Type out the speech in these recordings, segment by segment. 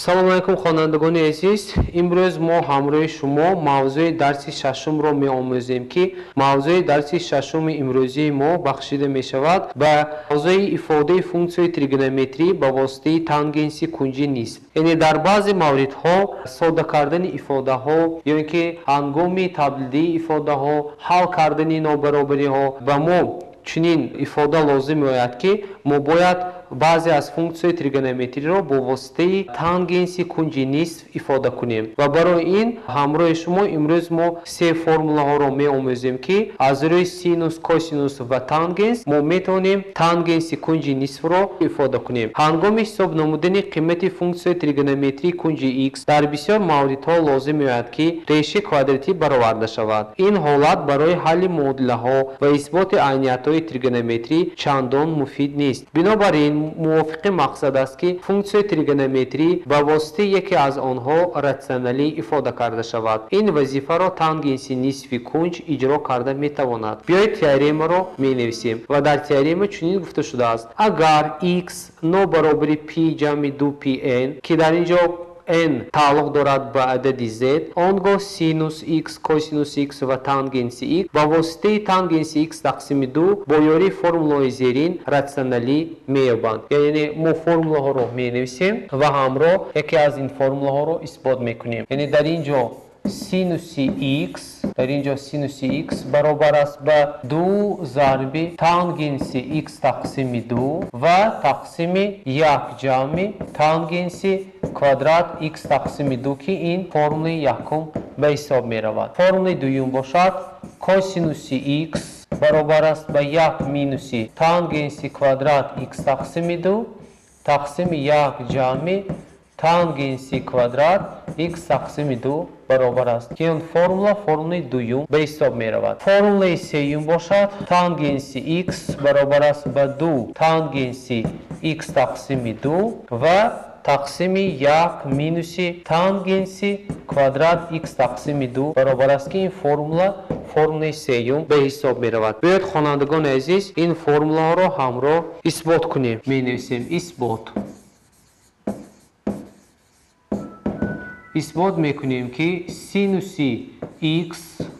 Салом алайкум, хонандагони азиз. Имрӯз мо ҳамроҳи шумо мавзӯи дарси шашумро меомӯзем, ки мавзӯи дарси шашуми имрӯзии мо бахшида мешавад ба мавзӯи ифодаи функсияи тригонометрӣ ба воситаи тангенси кунҷи нисф. Яъне дар баъзе мавридҳо сода кардани ифодаҳо ё ин ки ҳангоми табдилдиҳии ифодаҳо, ҳал кардани нобаробариҳо ба мо чунин ифода лозим меояд, ки мо бояд баъзе аз функсияи тригонометриро бо воситаи тангенси кунҷи нисф ифода кунем. Ва барои ин ҳамроҳи шумо имрӯз мо се формулаҳоро меомӯзем, ки аз рӯи синус, косинус ва тангенс мо метавонем тангенси кунҷи нисфро ифода кунем. Ҳангоми ҳисоб намудани қимати функсияи тригонометрии кунҷи x дар бисёр мавридҳо лозим меояд, ки решаи квадратӣ бароварда шавад. Ин ҳолат барои ҳалли муодилаҳо ва исботи айниятҳои тригонометрӣ чандон муфид нест. Бинобар ин мувофиқи мақсад аст, ки функсияи тригонометрӣ ба воситаи яке аз онҳо ратсионалӣ ифода карда шавад. Ин вазифаро тангенси нисфи кунҷ иҷро карда метавонад. Биёед теоремаро менависем ва дар теорема чунин гуфта шудааст: агар x нобаробари p ҷамъи 2pn, ки дар ин ҷо n тааллуқ дорад ба адади z, он гоҳ синус x, косинус x ва тангенси x ба воситаи тангенси x тақсими 2 бо ёрии формулаҳои зерин ратсионалӣ меёбанд. Яъне мо формулаҳоро менависем ва ҳамроҳ яке аз ин формулаҳоро исбот мекунем. Яъне дар ин ҷо синуси x, дар ин ҷо синуси x баробар аст ба 2 зарби тангенси x тақсими 2 ва тақсими 1 ҷамъи тангенси квадрат x тақсими 2, ки ин формулаи якум ба ҳисоб меравад. Формулаи дуюм бошад косинуси x баробар аст ба 1 минуси тангенси квадрат x тақсими 2 тақсими 1 ҷамъи тангенси квадрат x тақсими 2 баробар аст, ки ин формула формулаи дуюм ба ҳисоб меравад. Формулаи сеюм бошад тангенси x баробар аст ба 2 тангенси x тақсими 2 ва тақсими 1 минуси тангенси квадрат x тақсими 2 баробар аст, ки ин формула формулаи сеюм ба ҳисоб меравад. Биёед, хонандагони азиз, ин формулаҳоро ҳамроҳ исбот кунем. Менависем исбот. Исбот мекунем, ки синуси x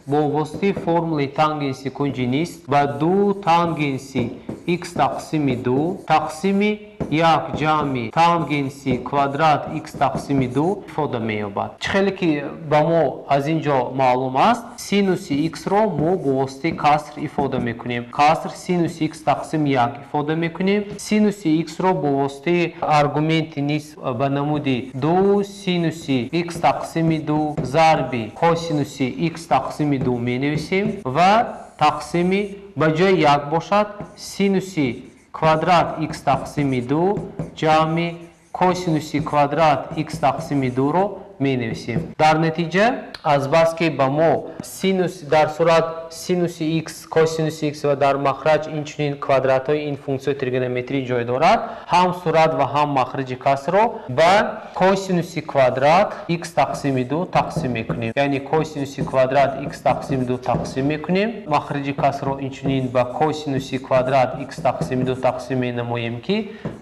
бо воситаи формулаи тангенси кунҷи нисф ба 2 тангенси x тақсими 2 тақсими 1 ҷамъи тангенси квадрат x тақсими 2 ифода меёбад. Чӣ хеле ки ба мо аз ин ҷо маълум аст, синуси x-ро мо бо воситаи каср ифода мекунем. Каср синуси x тақсими 1 ифода мекунем. Синуси x-ро бо воситаи аргументи нисф ба намуди 2 синуси x тақсими 2 зарби косинуси x тақсими 2 менависем ва тақсими ба ҷои 1 бошад синуси квадрат x тақсими 2 ҷамъи косинуси квадрат x тақсими 2-ро менависем. Дар натиҷа азбаски ба мо синус дар сурат синуси x, косинуси x ва дар махраҷ инчунин квадратҳои ин функсияи тригонометрӣ ҷой дорад, ҳам сурат ва ҳам махраҷи касрро ба косинуси квадрат x тақсими 2 тақсим мекунем. Яъне косинуси квадрат x тақсими 2 тақсим мекунем. Махраҷи касрро инчунин ба косинуси квадрат x тақсими 2 тақсим менамоем, ки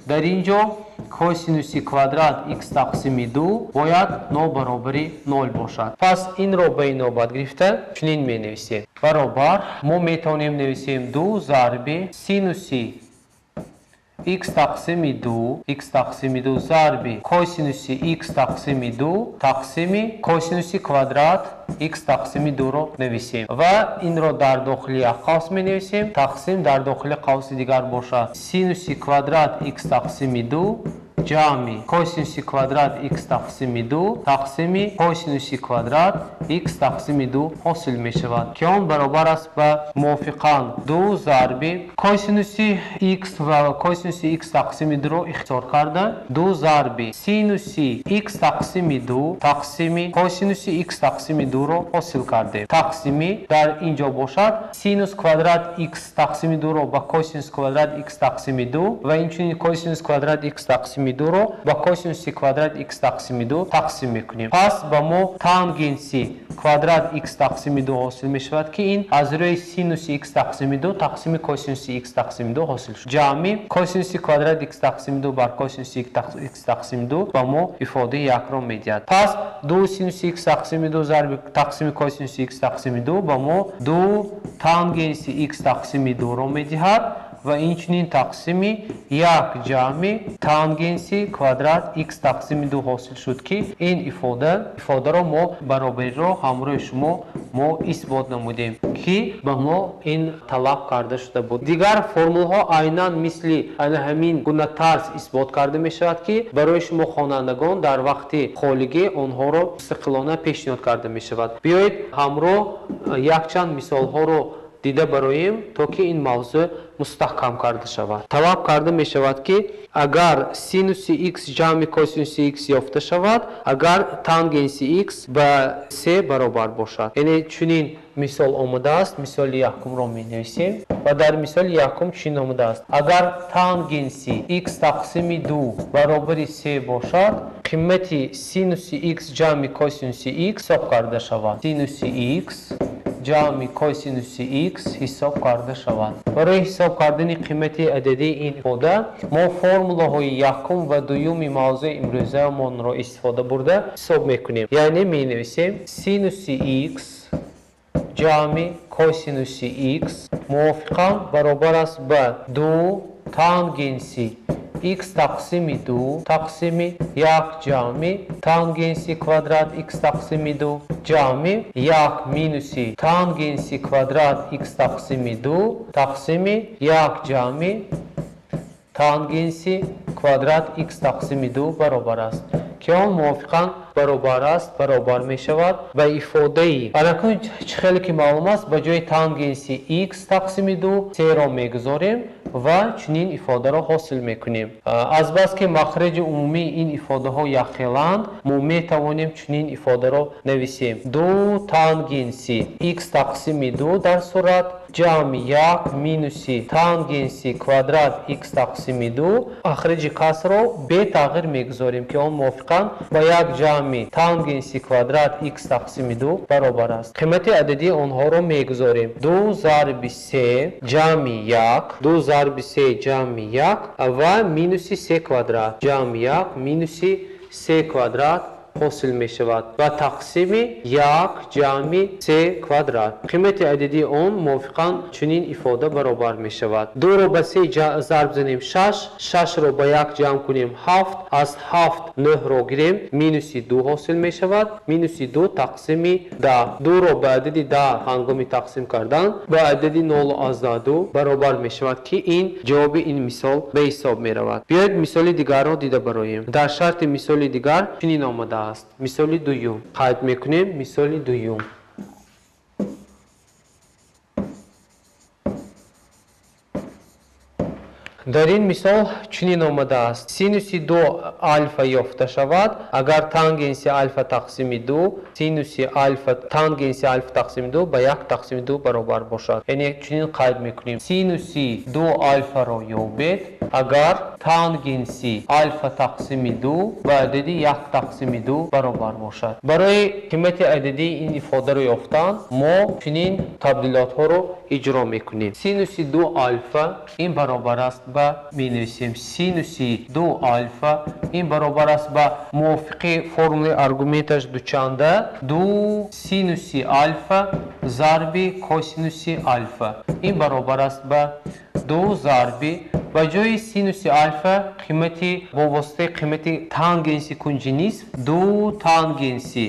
дар ин ҷо косинуси квадрат x тақсими 2 бояд нобаробари 0 бошад. Пас инро ба ин навбат гирифта чунин менависем. Баробар мо метавонем нависем 2 зарби синуси x тақсими 2, x тақсими 2 зарби косинуси x тақсими 2 тақсими косинуси квадрат x тақсими 2-ро нависем ва инро дар дохили як қавс менависем. Тақсим дар дохили қавси дигар бошад синуси квадрат x тақсими 2 ҷамъи косинуси квадрат x тақсими 2 тақсими косинуси квадрат x тақсими 2 ҳосил мешавад, ки он баробар аст ба мувофиқан 2 зарби косинуси x ва косинуси x тақсими 2-ро ихтисор карда 2 зарби синуси x тақсими 2 тақсими косинуси x тақсими 2-ро ҳосил кардем. Тақсими дар ин ҷо бошад синус квадрат x тақсими 2-ро ба косинус квадрат x тақсими 2 ва инчунин косинус квадрат x тақсими 2-ро ба косинуси квадрат х тақсими 2 тақсим мекунем. Пас ба мо тангенси квадрат х тақсими 2 ҳосил мешавад, ки ин аз рӯи синуси х тақсими 2 тақсими косинуси х тақсими 2 ҳосил шуд. Ҷамъи косинуси квадрат х тақсими 2 бар косинуси х тақсими 2 ба мо ифодаи 1-ро медиҳад. Пас 2 синуси х тақсими 2 зарби тақсими косинуси х тақсими 2 ба мо 2 тангенси х тақсими 2-ро медиҳад ва инчунин тақсими 1 ҷамъи тангенси квадрат х тақсими 2 ҳосил шуд, ки ин ифодаро мо баробариро ҳамроҳи шумо мо исбот намудем, ки ба мо ин талаб карда шуда буд. Дигар формулҳо айнан мисли ана ҳамин гуна тарз исбот карда мешавад, ки барои шумо хонандагон дар вақти холигӣ онҳоро мустақилона пешниҳод карда мешавад. Биёед ҳамроҳ якчанд мисолҳоро дида бароем, то ки ин мавзӯъ мустаҳкам карда шавад. Талаб карда мешавад, ки агар синуси х ҷамъи косинуси х ёфта шавад, агар тангенси х ба се баробар бошад. Яъне чунин мисол омадааст. Мисоли якумро менависем ва дар мисоли якум чунин омадааст: агар тангенси х тақсими 2 баробари се бошад, қимати синуси х ҷамъи косинуси х ҳисоб карда шавад. Синуси х ҷамъи косинуси х ҳисоб карда шавад. Барои ҳисоб кардани қимати ададии ин ифода мо формулаҳои якум ва дуюми мавзӯи имрӯзаамонро истифода бурда ҳисоб мекунем. Яъне менависем синуси х ҷамъи косинуси х мувофиқан баробар аст ба 2 тангенси х тақсими 2 тақсими 1 ҷамъи тангенси квадрат х тақсими 2 ҷамъи 1 минуси тангенси квадрат х тақсими 2 тақсими 1 ҷамъи тангенси квадрат х тақсими 2 баробар аст, ки он мувофиқан баробар аст, баробар мешавад ба ифодаи. Алакун чӣ хеле ки маълум аст, ба ҷои тангенси х тақсими 2 серо мегузорем ва чунин ифодаро ҳосил мекунем. Азбаски махраҷи умумии ин ифодаҳо якхеланд, мо метавонем чунин ифодаро нависем: 2 тангенси х тақсими 2 дар сурат ҷамъи 1 минуси тангенси квадрат х тақсими 2, махраҷи касрро бетағйир мегузорем, ки он мувофиқан ба 1 ҷамъи тангенси квадрат х тақсими 2 баробар аст. Қимати ададии онҳоро мегузорем: 2 зарби 3 ҷамъи 1, 2 зарби 3 ҷамъи 1 ва минуси 3 квадрат ҷамъи 1 минуси 3 квадрат ҳосил мешавад ва тақсими 1 ҷамъи 3 квадрат. Қимати ададии он мувофиқан чунин ифода баробар мешавад. 2-ро ба 3 зарб занем 6, 6-ро ба 1 ҷамъ кунем 7, аз 7 9-ро гирем, минуси 2 ҳосил мешавад, минуси 2 тақсими 10. 2-ро ба адади 10 ҳангоми тақсим кардан ба адади 0,2 баробар мешавад, ки ин ҷавоби ин мисол ба ҳисоб меравад. Биёед мисоли дигарро дида бароем. Дар шарти мисоли дигар чунин омадааст. Мисоли дуюм қайд мекунем. Мисоли дуюм. Дар ин мисол чунин омадааст: синуси 2 алфа ёфта шавад, агар тангенси алфа тақсими 2 синуси алфа тангенси алфа тақсими 2 ба 1 тақсими 2 баробар бошад. Яъне чунин қайд мекунем: синуси 2 алфаро ёбед, агар тангенси алфа тақсими 2 ба адади 1 тақсими 2 баробар бошад. Барои қимати ададии ин ифодаро ёфтан мо чунин табдилотҳоро иҷро мекунем. Синуси 2 алфа ин баробар аст ба, менависем синуси 2 алфа ин баробар аст ба мувофиқи формулаи аргументаш дучанда 2 синуси алфа зарби косинуси алфа ин баробар аст ба 2 зарби ба ҷои синуси алфа қимати бо воситаи қимати тангенси кунҷи нисф 2 тангенси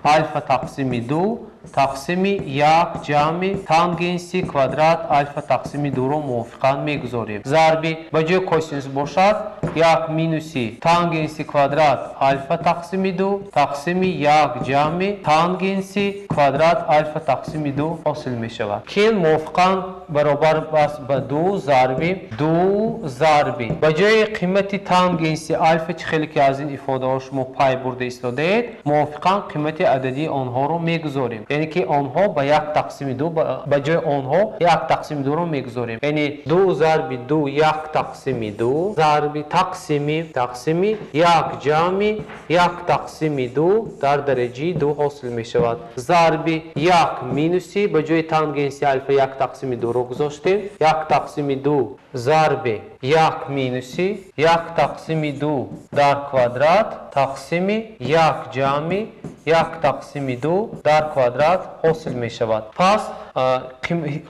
алфа тақсими 2 тақсими 1 ҷамъи тангенси квадрат алфа тақсими 2-ро мувофиқан мегузорем. Зарби ба ҷои косинус бошад 1 минуси тангенси квадрат алфа тақсими 2 тақсими 1 ҷамъи тангенси квадрат алфа тақсими 2 ҳосил мешавад, ки мувофиқан баробар аст ба 2 зарби 2 зарби ба ҷои қимати тангенси алфа, чӣ хеле ки аз ин ифодаҳо шумо пай бурда истодаед, мувофиқан қимати ададии онҳоро мегузорем. Яъне ки онҳо ба як тақсими ду, ба ҷои онҳо як тақсими дуро мегузорем. Яъне ду зарби ду як тақсими ду зарби тақсими як ҷамъи як тақсими ду дар дараҷаи ду ҳосил мешавад. Зарби як минуси ба ҷои тангенси алфа як тақсими дуро гузоштем. Як тақсими ду зарби як минуси як тақсими ду дар квадрат тақсими як ҷамъи як тақсими ду дар квадрат ҳосил мешавад. Пас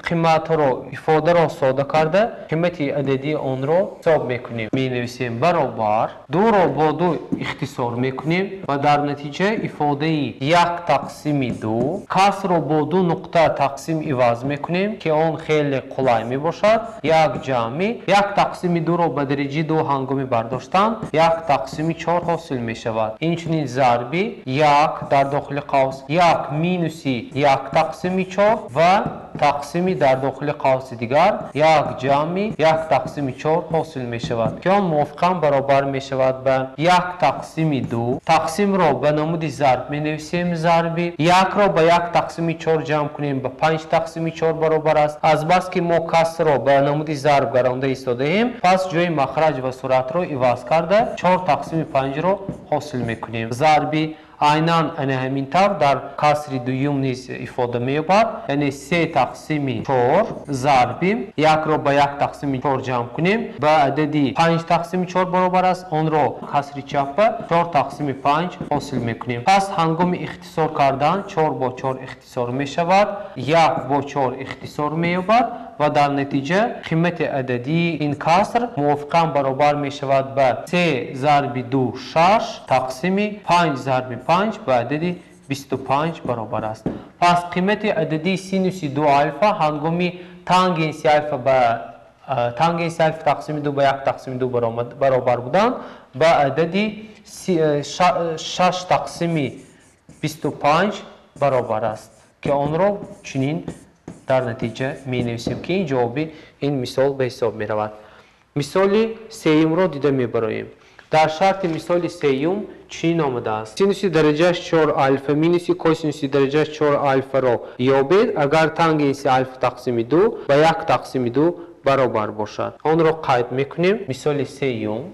қиматро ифодаро сода карда қимати ададии онро ҳисоб мекунем. Менависем баробар дуро бо ду ихтисор мекунем ва дар натиҷа ифодаи як тақсими ду касрро бо ду нуқта тақсим иваз мекунем, ки он хеле қулай мебошад. Як ҷамъи як тақсими дуро ба дараҷаи ду ҳангоми бардоштан як тақсими чор ҳосил мешавад. Инчунин зарби як дар дохили қавс як минуси як тақсими чор ва тақсими дар дохили қавси дигар як ҷамъи як тақсими чор ҳосил мешавад, ки он мувофиқан баробар мешавад ба як тақсими ду. Тақсимро ба намуди зарб менависем. Зарби якро ба як тақсими чор ҷамъ кунем ба панҷ тақсими чор баробар аст. Азбаски мо касрро ба намуди зарб гаронда истодаем, пас ҷои махраҷ ва суратро иваз карда чор тақсими панҷро ҳосил мекунем. Зарби айнан ана ҳамин тавр дар касри дуюм низ ифода меёбад, яъне се тақсими чор зарби якро ба як тақсими чор ҷамъ кунем ба адади панҷ тақсими чор баробар аст. Онро касри чапа чор тақсими панҷ ҳосил мекунем. Пас ҳангоми ихтисор кардан чор бо чор ихтисор мешавад, як бо чор ихтисор меёбад ва дар натиҷа қимати ададии ин каср мувофиқан баробар мешавад ба се зарби ду шаш тақсими панҷ зарби панҷ ба адади 25 баробар аст. Пас қимати ададии синуси ду алфа ҳангоми тангенси алфа ба тангенси алфа тақсими ду ба як тақсими ду баробар будан ба адади шаш тақсими 25 баробар аст, ки онро чунин дар натиҷа менависем, ки ин ҷавоби ин мисол ба ҳисоб меравад. Мисоли сеюмро дида мебароем. Дар шарти мисоли сеюм чунин омадааст: синуси дараҷааш чор алфа минуси косинуси дараҷааш чор алфаро ёбед, агар тангенси алфа тақсими ду ба як тақсими ду баробар бошад. Онро қайд мекунем. Мисоли сеюм.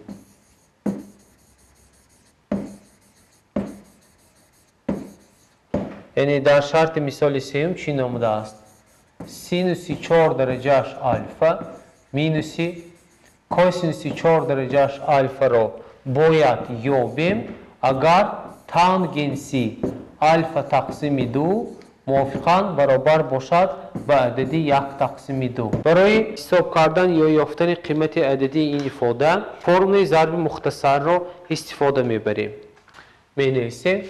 Яъне дар шарти мисоли сеюм чунин омадааст: синуси чор дараҷааш алфа минуси косинуси чор дараҷааш алфаро бояд ёбем, агар тангенси алфа тақсими ду мувофиқан баробар бошад ба адади як тақсими ду. Барои ҳисоб кардан ё ёфтани қимати ададии ин ифода формулаи зарби мухтасарро истифода мебарем. Менависем.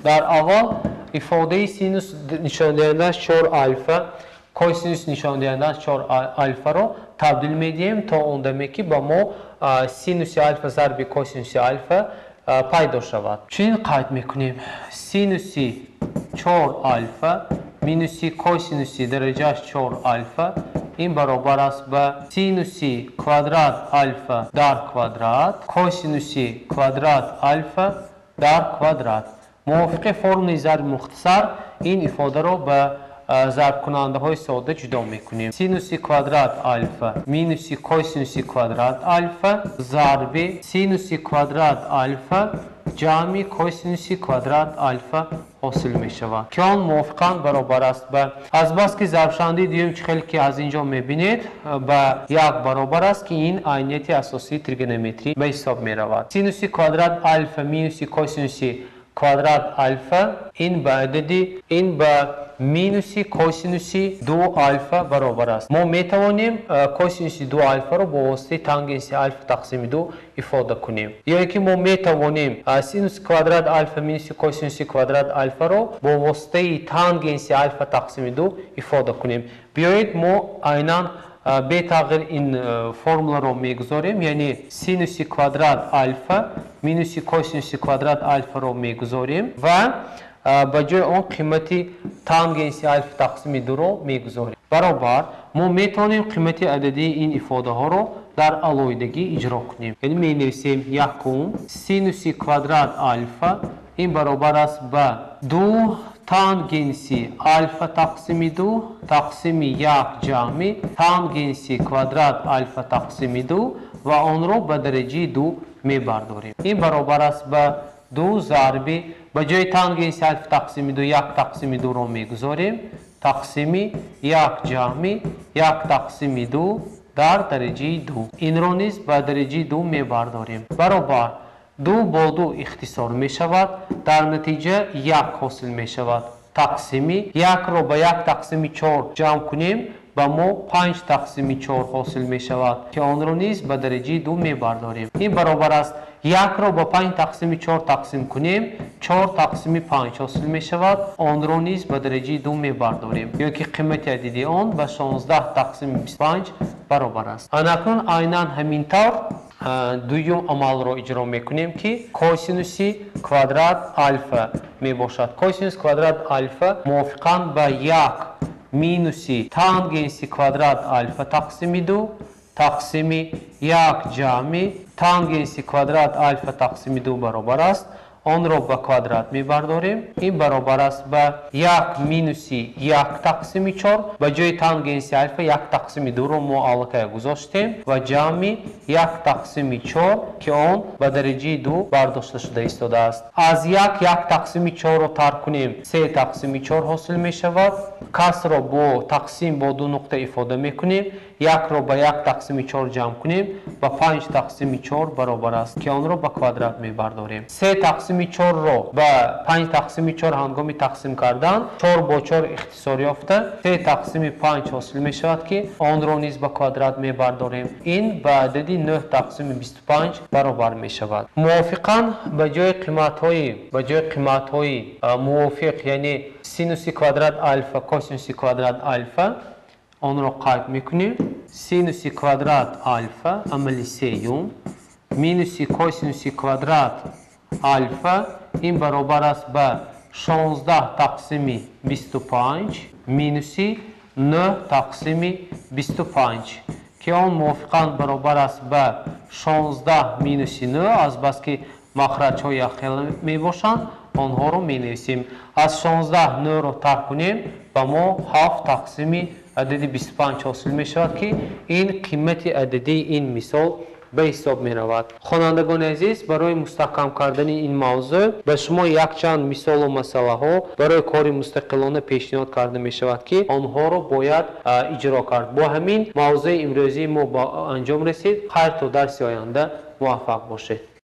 Дар аввал ифодаи синус нишондиҳандааш чор алфа, косинус нишондиҳандааш чор алфаро табдил медиҳем то он даме ки ба мо синуси алфа зарби косинуси алфа пайдо шавад. Чунин қайд мекунем: синуси чор алфа минуси косинуси дараҷааш чор алфа ин баробар аст ба синуси квадрат алфа дар квадрат косинуси квадрат алфа дар квадрат. Мувофиқи формулаи зарби мухтасар ин ифодаро ба зарбкунандаҳои сода ҷудо мекунем. Синуси квадрат алфа минуси косинуси квадрат алфа зарби синуси квадрат алфа ҷамъи косинуси квадрат алфа ҳосил мешавад, ки он мувофиқан баробар аст ба азбаски зарбшавандаи дуюм чӣ хел ки аз инҷо мебинед ба як баробар аст, ки ин айнияти асосии тригонометрӣ ба ҳисоб меравад. Синуси квадрат алфа минуси косинуси квадрат алфа ин ба адади ин ба минуси косинуси ду алфа баробар аст. Мо метавонем косинуси ду алфаро бо воситаи тангенси алфа тақсими ду ифода кунем, ё ин ки мо метавонем синуси квадрат алфа минуси косинуси квадрат алфаро бо воситаи тангенси алфа тақсими ду ифода кунем. Биёед мо айнан бетағйир ин формуларо мегузорем, яъне синуси квадрат алфа минуси косинуси квадрат алфаро мегузорем ва ба ҷои он қимати тангенси алфа тақсими дуро мегузорем. Баробар мо метавонем қимати ададии ин ифодаҳоро дар алоҳидагӣ иҷро кунем. Яъне менависем якум синуси квадрат алфа Ин баробар аст ба 2 тангенси алфа тақсими 2 тақсими 1 ҷамъи тангенси квадрат алфа тақсими 2 ва онро ба дараҷаи 2 мебардорем. Ин баробар аст ба 2 зарби ба ҷои тангенси алфа тақсими 2 1 тақсими 2-ро мегузорем, тақсими 1 ҷамъи 1 тақсими 2 дар дараҷаи 2. Инро низ ба дараҷаи 2 мебардорем. Баробар 2 бо 2 ихтисор мешавад, дар натиҷа 1 ҳосил мешавад. Тақсими 1-ро ба 1 тақсими 4 ҷамъ кунем, ба мо 5 тақсими 4 ҳосил мешавад, ки онро низ ба дараҷаи 2 мебардорем. Ин баробар аст 1-ро ба 5 тақсими 4 тақсим кунем, 4 тақсими 5 ҳосил мешавад, онро низ ба дараҷаи 2 мебардорем. Ё ки қимати ададии он ба 16 тақсими 25 баробар аст. Анакнун айнан ҳамин тавр дуюм амалро иҷро мекунем, ки косинуси квадрат алфа мебошад. Косинус квадрат алфа мувофиқан ба 1 минуси тангенси квадрат алфа тақсими 2 тақсими 1 ҷамъи тангенси квадрат алфа тақсими 2 баробар аст. Онро ба квадрат мебардорем. Ин баробар аст ба 1 минуси 1 тақсими 4. Ба ҷои тангенси алфа 1 тақсими 2-ро мо аллакай гузоштем ва ҷамъи 1 тақсими 4, ки он ба дараҷаи 2 бардошта шуда истодааст. Аз 1 1 тақсими 4-ро тарк кунем, 3 тақсими 4 ҳосил мешавад. Касрро бо тақсим бо 2 нуқта ифода мекунем. 1-ро ба 1 тақсими 4 ҷамъ кунем, ба 5 тақсими 4 баробар аст, ки онро ба квадрат мебардорем. 3 тақсими 4-ро ба 5 тақсими 4 ҳангоми тақсим кардан 4 бо 4 ихтисор ёфта 3 тақсими 5 ҳосил мешавад, ки онро низ ба квадрат мебардорем. Ин ба адади 9 тақсими 25 баробар мешавад. Мувофиқан ба ҷои қиматҳои мувофиқ, яъне синуси квадрат алфа, косинуси квадрат алфа, онро қайд мекунем. Синуси квадрат алфа амали сеюм минуси косинуси квадрат алфа ин баробар аст ба 16 тақсими 25 минуси 9 тақсими 25, ки он мувофиқан баробар аст ба 16 минуси 9. Азбаски махраҷҳо якхела мебошанд, онҳоро менависем. Аз 16 9-ро тарк кунем, ба мо 7 тақсими адади 25 ҳосил мешавад, ки ин қимати ададии ин мисол ба ҳисоб меравад. Хонандагони азиз, барои мустаҳкам кардани ин мавзӯъ ба шумо якчанд мисолу масъалаҳо барои кори мустақилона пешниҳод карда мешавад, ки онҳоро бояд иҷро кард. Бо ҳамин мавзӯи имрӯзии мо ба анҷом расид. Хайр, то дарси оянда муваффақ бошед.